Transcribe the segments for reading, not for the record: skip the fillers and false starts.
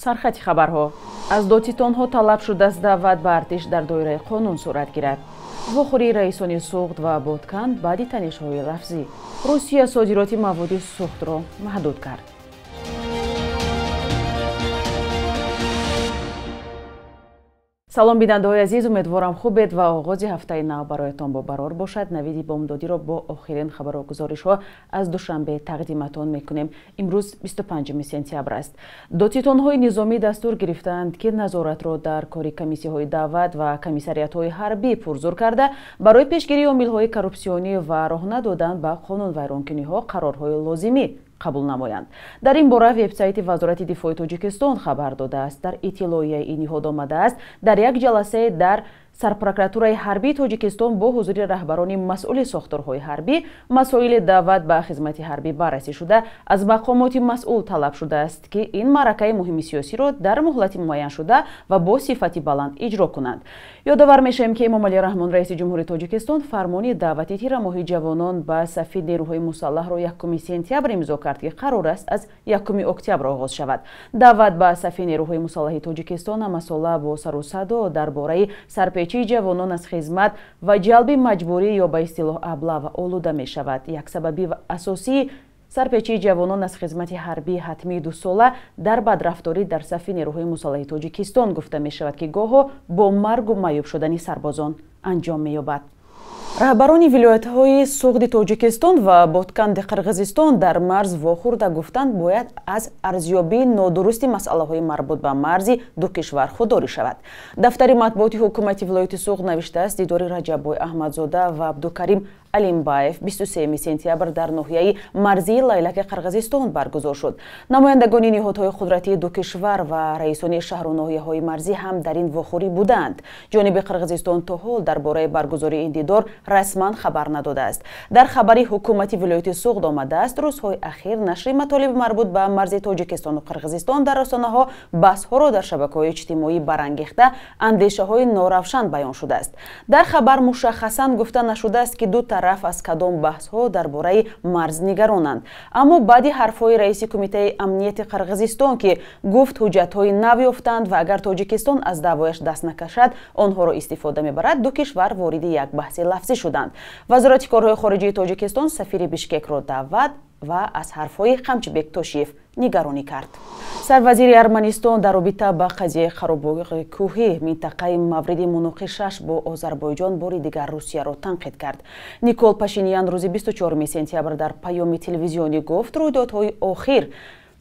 Сархати хабарҳо. Аз дотитонҳо талаб шудааст даъват ба артиш дар доираи қонун сурат гирад. Вохӯрии раисони Суғд ва Бодканд баъди танишҳои лафзӣ. Русия содироти маводи сӯхтро маҳдуд кард. Салом, бинандаҳои азиз, умедворам хубед ва оғози ҳафтаи нав бароятон бобарор бошад. Навиди бомдодиро бо охирин хабару гузоришҳо аз Душанбе тақдиматон мекунем. Имрӯз 25 сентябр аст. Дотитонҳои низомӣ дастур гирифтаанд, ки назоратро дар кори комиссияҳои даъват ва комиссариятҳои ҳарбӣ пурзур карда, барои пешгирии омилҳои коррупсионӣ ва роҳ надодан ба қонунвайронкуниҳо қарорҳои лозимӣ қабул намоянд. Дар ин бора вебсайти Вазорати дифои Тоҷикистон хабар додааст. Дар иттилоияи ин ниҳод омадааст, дар як ҷаласае дар сарпрокуратураи ҳарбии Тоҷикистон бо ҳузури раҳбарони масъули сохторҳои ҳарбӣ масоили даъват ба хизмати ҳарбӣ баррасӣ шуда, аз мақомоти масъул талаб шудааст, ки ин маъракаи муҳими сиёсиро дар муҳлати муайяншуда ва бо сифати баланд иҷро кунанд. Ёдовар мешавем, ки Эмомалӣ Раҳмон, раиси ҷумҳури Тоҷикистон, фармони даъвати тирамоҳи ҷавонон ба сафи нерӯҳои мусаллаҳро 1 сентябр имзо кард, ки қарор аст аз 1 октябр оғоз шавад. Даъват ба сафи нерӯҳои мусаллаҳи Тоҷикистон ҳамасола бо сару садо дар бораи сарпечии ҷавонон аз хизмат ва ҷалби маҷбурӣ ё ба истилоҳ аблава олуда мешавад. Як сабаби асосии сарпечии ҷавонон аз хизмати ҳарбии ҳатмии дусола дар бадрафторӣ дар сафи нерӯҳои мусаллаҳи Тоҷикистон гуфта мешавад, ки гоҳо бо маргу маъюб шудани сарбозон анҷом меёбад. Раҳбарони вилоятҳои Суғди Тоҷикистон ва Бодканди Қирғизистон дар марз вохӯрда гуфтанд, бояд аз арзёбии нодурусти масъалаҳои марбут ба марзи ду кишвар худдорӣ шавад. Дафтари матбуоти ҳукумати вилояти Суғд навиштааст, дидори Раҷаббой Аҳмадзода ва Абдукарим Алимбаев 23 сентябр дар ноҳияи марзии Лайлаки Қирғизистон баргузор шуд. Намояндагони ниҳодҳои қудратии ду кишвар ва раисони шаҳру ноҳияҳои марзӣ ҳам дар ин вохӯрӣ буданд. Ҷониби Қирғизистон то ҳол дар бораи баргузории ин дидор расман хабар надодааст. Дар хабари ҳукумати вилояти Суғд омадааст, рӯзҳои ахир нашри матолиби марбут ба марзи Тоҷикистону Қирғизистон дар расонаҳо баҳсҳоро дар шабакаҳои иҷтимоӣ барангехта, андешаҳои норавшан баён шудааст. Дар хабар мушаххасан гуфта нашудааст, ки ду тараф аз кадом баҳсҳо дар бораи марз нигаронанд. Аммо баъди ҳарфҳои раиси кумитаи амнияти Қирғизистон, ки гуфт ҳуҷҷатҳои нав ёфтанд ва агар Тоҷикистон аз даъвояш даст накашад, онҳоро истифода мебарад, ду кишвар вориди як баҳси лафзӣ шуданд. Вазорати корҳои хориҷии Тоҷикистон сафири Бишкекро даъват ва аз ҳарфҳои Қамчибек Тошиев нигаронӣ кард. Сарвазири Арманистон дар робита ба қазияи Қарабоғи кӯҳӣ, минтақаи мавриди муноқишаш бо Озарбойҷон, бори дигар Русияро танқид кард. Никол Пашинян рӯзи 24 сентябр дар паёми телевизионӣ гуфт, рӯйдодҳои охир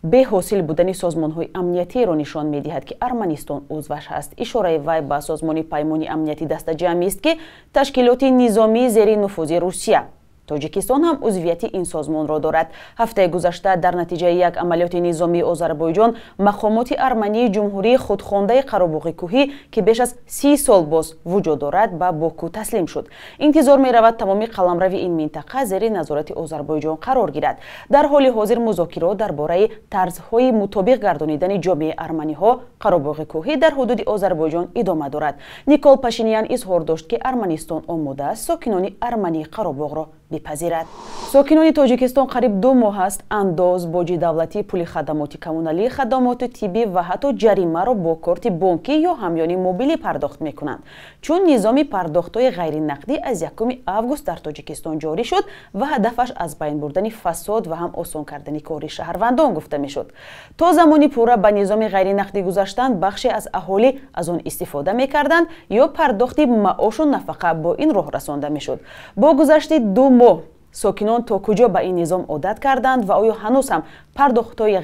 беҳосил будани созмонҳои амниятиро нишон медиҳад, ки Арманистон узваш ҳаст. Ишораи вай ба созмони Паймони амнияти дастаҷамъист, ки ташкилоти низомии зери нуфузи Русия. Тоҷикистон ҳам узвияти ин созмонро дорад. Ҳафтаи гузашта дар натиҷаи як амалиёти низомии Озарбойҷон мақомоти армании ҷумҳурии худхондаи Қарабоғи кӯҳӣ, ки беш аз 30 сол боз вуҷуд дорад, ба Боку таслим шуд. Интизор меравад тамоми қаламрави ин минтақа зери назорати Озарбойҷон қарор гирад. Дар ҳоли ҳозир музокирот дар бораи тарзҳои мутобиқ гардонидани ҷомеаи арманиҳо Қарабоғи кӯҳӣ дар ҳудуди Озарбойҷон идома дорад. Никол Пашинян изҳор дошт, ки Арманистон омода аст сокинони армании Қарабоғро бипазирад. Сокинони Тоҷикистон қариб 2 моҳ аст андоз, боҷи давлатӣ, пули хадамоти коммуналӣ, хадамоти тиббӣ ва ҳатто ҷаримаро бо корти бонкӣ ё ҳамёни мобилӣ пардохт мекунанд. Чун низоми пардохтҳои ғайринақдӣ аз 1 август дар Тоҷикистон ҷорӣ шуд ва ҳадафаш аз байн бурдани фасод ва ҳам осон кардани кори шаҳрвандон гуфта мешуд. То замони пурра ба низоми ғайринақдӣ гузаштан бахше аз аҳолӣ аз он истифода мекарданд ё пардохти маошу нафақа бо ин роҳ расонда мешуд. Бо гузашти 2 моҳ сокинон то куҷо ба ин низом одат карданд ва оё ҳанӯз ҳам пардохтҳои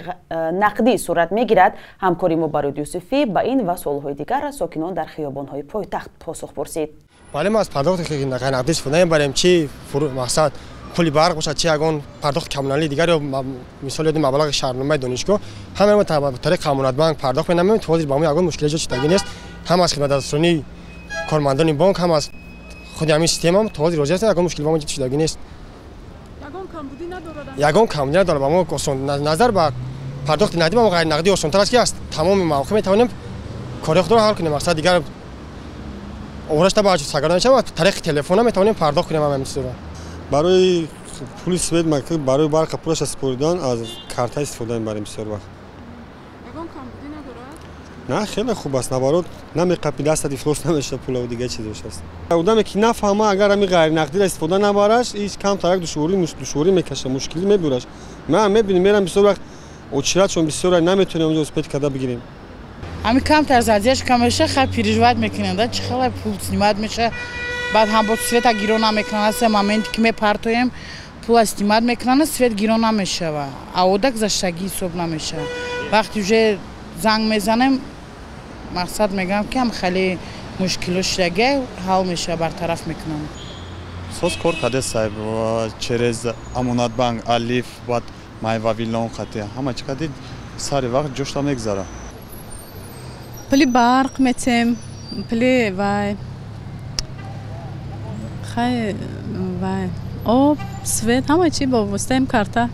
нақдӣ сурат мегирад? Ҳамкори мо Барод Юсуфӣ ба ин ва суолҳои дигар аз сокинон дар хиёбонҳои пойтахт посух пурсид. Бале, мо аз пардохти ғайринақдӣ истифода мебарем, чи мақсад пули барқ бошад, чи ягон пардохти коммуналии дигар ё мисол ёди маблағи шаҳрномаи донишгоҳ, ҳамаро мо тариқи Амонатбанк пардохт менамоем. То ҳозир ба мо ягон мушкиле эҷод шудагӣ нест. Ҳам аз хизматрасонии кормандони бонк, ҳам аз худи ҳамин система то ҳозир розӣ ҳастем, ягон мушкил ба мо эҷод шудагӣ нест. Ягон камбудӣ надорад? Ягон камбудӣ надорад. Ба мо осон назар ба пардохти нақдӣ ба мо ғайринақдӣ осонтар аст, ки аз тамоми мавқеъ метавонем кори худро ҳал кунем. Мақсад дигар орашта ба сагарда мешавад, тариқи телефона метавонем пардохт кунем ҳамин чизро. Барои пули свет, барои барқа пулаша супоридан аз карта истифода мебарем бисёр вақт. Ягон камбудӣ надорад? надорад? На, хеле хуб аст, наоборот, намеқапи дастат ифлос намешавад пула ва дигар чизош аст. Одаме ки нафаҳма, агар ҳамин ғайринақдиро истифода набараш, ҳеҷ камтар як душворӣ мекаша, мушкилӣ мебураш. Ман мебинем, мерам бисёр вақт очередшон бисёр, наметавонем онҷо успеть карда бигирем. Ҳамин камтар задержка меша, хай переживать мекунем, да, чӣ хеле пул снимать меша, баъд ҳам бо света гиро намекунанд, ҳаста моменте ки мепартоем, пула снимать мекунанд, свет гиро намешава. А ода гузаштагӣ ҳисоб намешава. Вақти уже занг мезанем, мақсад мегӯям ки ҳам хеле мушкило шудагӣ ҳал мешава, бартараф мекунанд. Соз кор каде сайб через Амонатбанк, Алиф, баъд Май Вавилон хати ҳама чӣ кади сари вақт ҷошта мегзара. Пули барқ метем, пули вай хай вай об, свет, ҳама чӣ бо воситаи карта.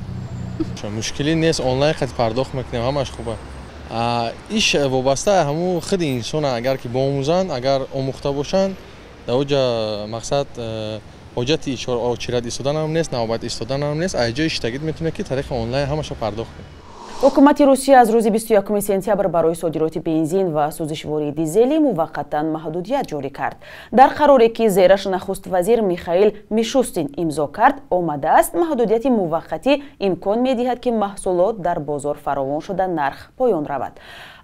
Мушкилӣ нест, онлайн хати пардохт мекунем, ҳамаш хуба. Иш вобаста ҳамун худи инсона, агар ки боомӯзанд, агар омӯхта бошанд, дар оҷа мақсад ҳоҷати очират истоданам нест, навбат истоданам нест, аз ҷои иштагид метавонед ки тариқи онлайн ҳамаша пардохт кунед. Ҳукумати Русия аз рӯзи 21 сентябр барои содироти бензин ва сӯзишвории дизелӣ муваққатан маҳдудият ҷорӣ кард. Дар қароре ки зераш нахуст вазир Михаил Мишустин имзо кард, омадааст маҳдудияти муваққатӣ имкон медиҳад ки маҳсулот дар бозор фаровон шуда нарх поён равад.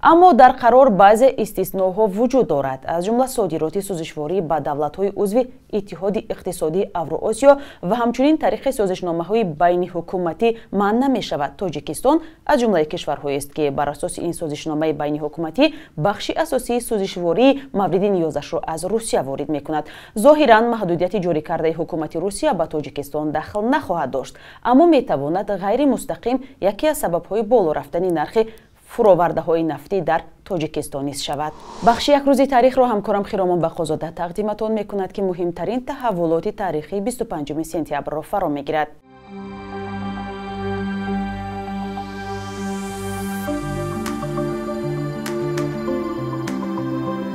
Аммо дар қарор баъзе истисноҳо вуҷуд дорад, аз ҷумла содироти сӯзишворӣ ба давлатҳои узви Иттиҳоди иқтисодии Авроосиё ва ҳамчунин тариқи созишномаҳои байниҳукуматӣ манъ намешавад. Тоҷикистон аз ҷумлаи кишварҳоест ки бар асоси ин созишномаи байниҳукуматӣ бахши асосии сӯзишвории мавриди ниёзашро аз Русия ворид мекунад. Зоҳиран маҳдудияти ҷорӣ кардаи ҳукумати Русия ба Тоҷикистон дахл нахоҳад дошт, аммо метавонад ғайримустақим яке аз сабабҳои боло рафтани нархи фуровардаҳои нафтӣ дар Тоҷикистон низ шавад. Бахши як рӯзи таърихро ҳамкорам Хиромон Бақозода тақдиматон мекунад, ки муҳимтарин таҳаввулоти таърихии 25 сентябрро фаро мегирад.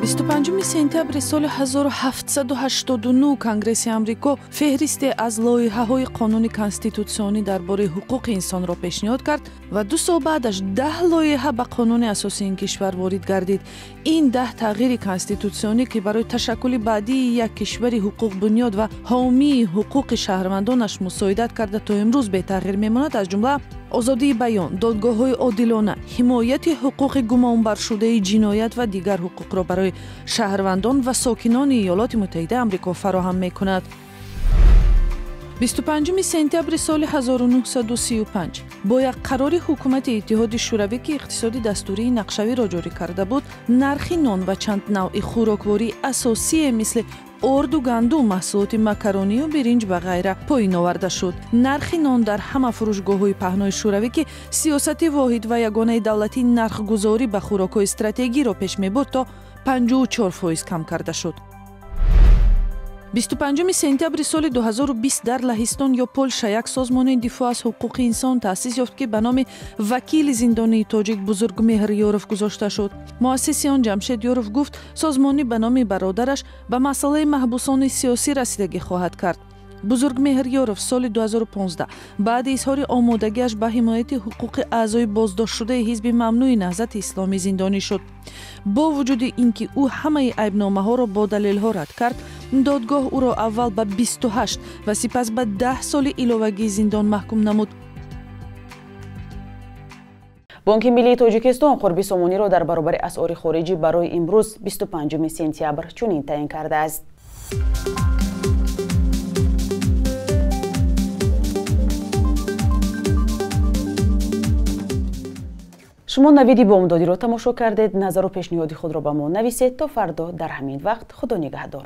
Бисту панҷуми сентябри соли 1789 Конгресси Амрико феҳристе аз лоиҳаҳои қонуни конститутсионӣ дар бораи ҳуқуқи инсонро пешниҳод кард ва 2 сол баъдаш 10 лоиҳа ба қонуни асосии ин кишвар ворид гардид. Ин 10 тағйири конститутсионӣ, ки барои ташаккули баъдии як кишвари ҳуқуқбунёд ва ҳомии ҳуқуқи шаҳрвандонаш мусоидат карда то имрӯз бетағйир мемонад, аз ҷумла озодии баён, додгоҳҳои одилона, ҳимояти ҳуқуқи гумонбаршудаи ҷиноят ва дигар ҳуқуқро барои шаҳрвандон ва сокинони Иёлоти Муттаҳидаи Амрико фароҳам мекунад. 25 сентябри соли 1935 бо як қарори ҳукумати Иттиҳоди Шӯравӣ, ки иқтисоди дастурии нақшавиро ҷорӣ карда буд, нархи нон ва чанд навъи хӯроквории асосие мисли орду, гандум, маҳсулоти макаронию биринҷ ва ғайра поин оварда шуд. Нархи нон дар ҳама фурӯшгоҳҳои паҳнои шӯравӣ, ки сиёсати воҳид ва ягонаи давлатии нархгузорӣ ба хӯрокҳои стратегиро пеш мебурд, то 54% кам карда шуд. 25 сентябри соли 2020 дар Лаҳистон ё Полша як созмони дифоъ аз ҳуқуқи инсон таъсис ёфт, ки ба номи вакили зиндонии тоҷик Бузургмеҳр Ёров гузошта шуд. Муассиси он Ҷамшед Ёров гуфт, созмонӣ ба номи бародараш ба масъалаи маҳбусони сиёсӣ расидагӣ хоҳад кард. Бузургмеҳр Ёров соли 2015 баъди изҳори омодагиаш ба ҳимояти ҳуқуқи аъзои боздоштшудаи ҳизби мамнӯи Наҳзати исломӣ зиндонӣ шуд. Бо вуҷуди ин ки ӯ ҳамаи айбномаҳоро бо далелҳо рад кард, додгоҳ ӯро аввал ба 28 ва сипас ба 10 соли иловагии зиндон маҳкум намуд. Бонки Миллии Тоҷикистон қурби сомониро дар баробари асъори хориҷӣ барои имрӯз 25 сентябр чунин таъин кардааст. Шумо навиди бомдодиро тамошо кардед. Назару пешниҳоди худро ба мо нависед. То фардо дар ҳамин вақт. Худо нигаҳдор.